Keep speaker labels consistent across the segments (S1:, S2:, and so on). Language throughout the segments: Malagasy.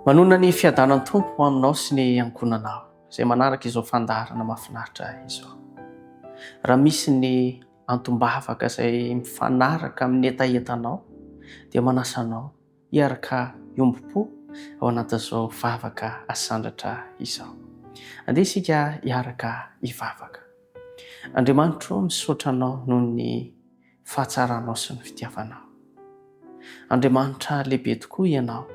S1: Manonona ny fiadanan'ny Tompo ho aminao sy ny ankohonanao izay manaraka izao fandaharana mahafinaritra izao. Raha misy ny antom-bavaka izay mifanaraka amin'ny hetahetanao dia manasa anao hiaraka hiombom-po ao anatin'izao vavaka asandratra izao. Andeha isika hiaraka hivavaka. Andriamanitro misaotra anao noho ny fahatsaranao sy ny fitiavanao. Andriamanitra lehibe tokoa Ianao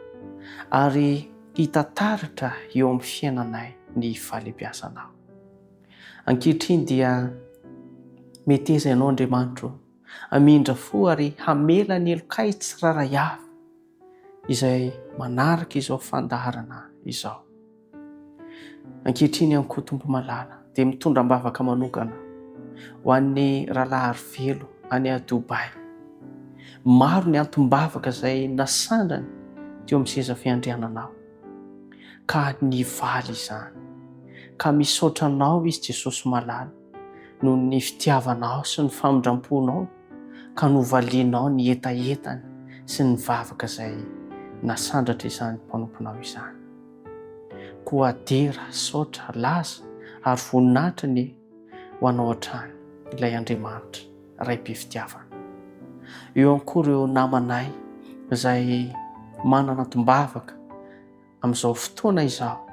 S1: ary hita taratra eo amin'ny fiainanay ny fahalehibiazanao. Ankehitriny dia meteza Ianao Andriamanitro hamindra fo ary hamela ny helokay tsirairay avy izay manaraka izao fandaharana izao. Ankehitriny ihany koa Tompo malala dia mitondra am-bavaka manokana ho an'ny rahalahy Arivelo any Dubaï. Maro ny antom-bavaka izay nasandrany teo amin'ny seza fiandriananao ka nivaly izany. Ka misaotra anao izy Jesosy malala noho ny fitiavanao sy ny famindram-ponao ka novalianao ny hetahetany sy ny vavaka izay nasandratra izany mpanomponao izany. Koa dera, saotra, laza ary voninahitra anie ho anao hatrany ilay Andriamanitra Ray be fitiavana. Eo ihany koa ireo namanay izay manana antom-bavaka amin'izao fotoana izao.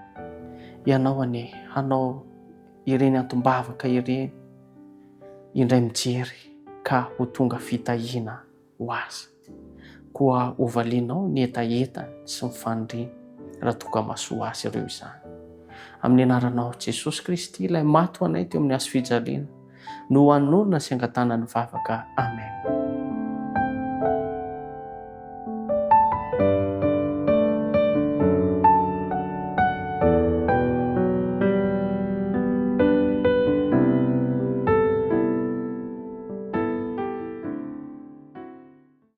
S1: Ianao anie hanao ireny antom-bavaka ireny indray mijery ka ho tonga fitahiana ho azy. Koa hovalianao ny hetahetany sy ny faniriany raha toa ka mahasoa azy ireo izany. Amin'ny anaranao Jesosy Kristy ilay maty ho anay teo amin'ny hazo fijaliana no anonona sy angatahana ny vavaka. Amen.